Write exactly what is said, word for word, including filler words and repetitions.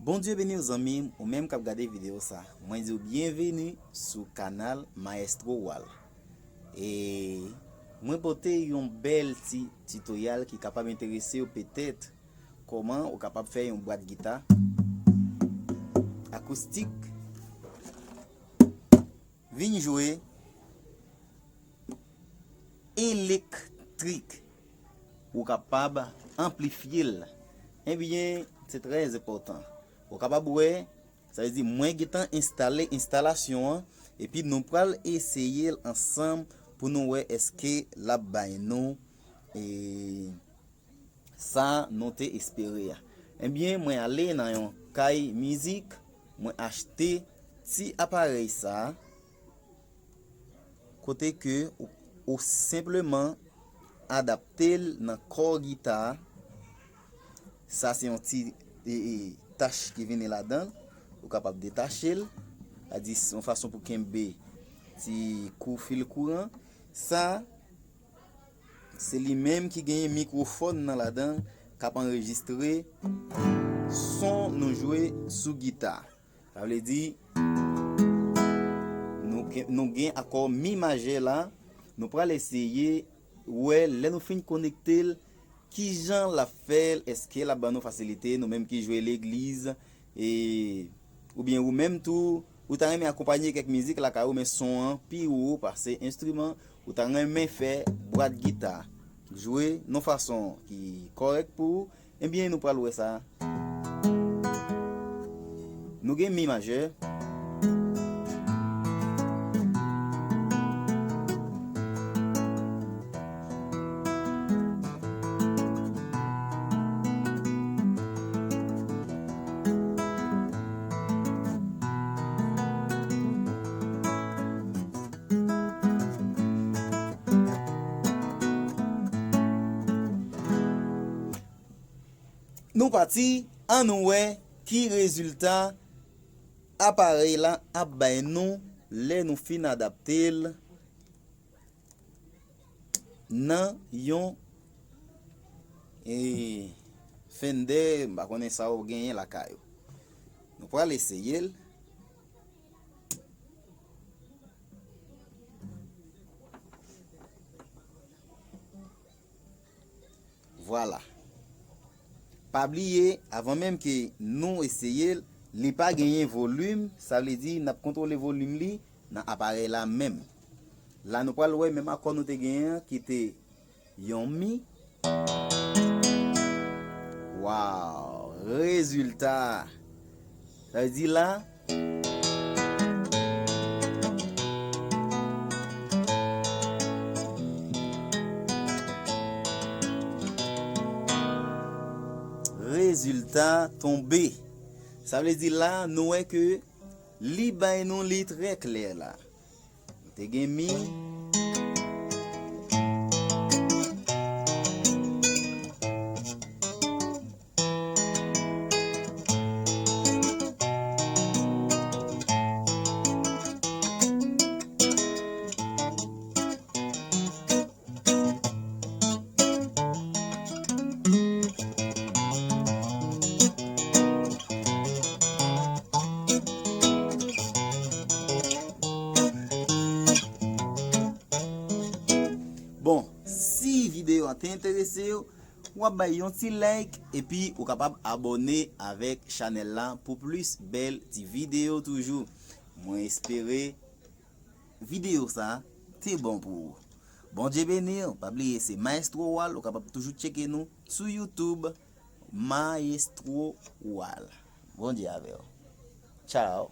Bondye beni w zanmi m, ou menm k ap gade videyo sa. Mwen di w byenveni sou kanal Maestro Wal. E mwen pote yon bèl ti titoryal ki kapab enterese w petèt. Kòman ou kapab fè yon bwat gita akoustik vin jwe elektrik. Ou kapab anplifye l. Ebyen, se trè enpòtan. Ou kapab wè, sa vle di mwen gentan enstale enstalasyon an, epi nou pral eseye l ansanm pou nou wè èske l ap bay nou, e, sa nou te espere a. Ebyen, mwen ale nan yon kay mizik, mwen achte ti aparèy sa a, kote ke ou, ou senpleman adapte l nan kò gita a. Sa se yon ti, e, e, tach ki vini ladan l. Ou kapab detache l. Sa di, se yon fason pou kenbe ti kou fil kouran. Sa, se li menm ki genyen mikwofòn nan ladan l k ap anrejistre son nou jwe sou gita. Sa vle di, nou gen, nou gen akò mi majè la. Nou pral eseye wè, lè nou fin konekte l, kijan l ap fè l, èske l ap ban nou fasilite, nou menm ki jwe legliz, e, oubyen ou menm tou, ou ta renmen akonpanye kèk mizik lakay ou, men son an pi wo pase enstriman, ou ta renmen fè bwat gita jwe nan fason ki kòrèk pou ou, ebyen, nou pral wè sa. Nou gen mi majè. Nou pati, ann nou wè ki rezilta aparèy la ap bay nou lè nou fin adapte l nan yon, e, Fender, m pa konnen sa w genyen lakay ou. Nou pral eseye l. Vwala. Pa bliye, avan menm ke nou eseye l, li pa genyen volim, sa vle di n ap kontwole volim li nan aparèy la menm. La nou pral wè menm akò nou te genyen an ki te yon mi. Waw, rezilta. Sa vle di la, rezilta tonbe. Sa vle di la, nou wè ke li bay nou li trè klè la. Nou te gen mi. Bon, si videyo a te enterese w, w ap bay yon ti like, epi ou kapab abòne avèk chanèl la pou plis bèl ti videyo toujou. Mwen espere videyo sa te bon pou ou. Bondye beni w. Pa bliye, se Maestro Wal. Ou kapab toujou tcheke nou sou YouTube, Maestro Wal. Bondye avè w. Tchao.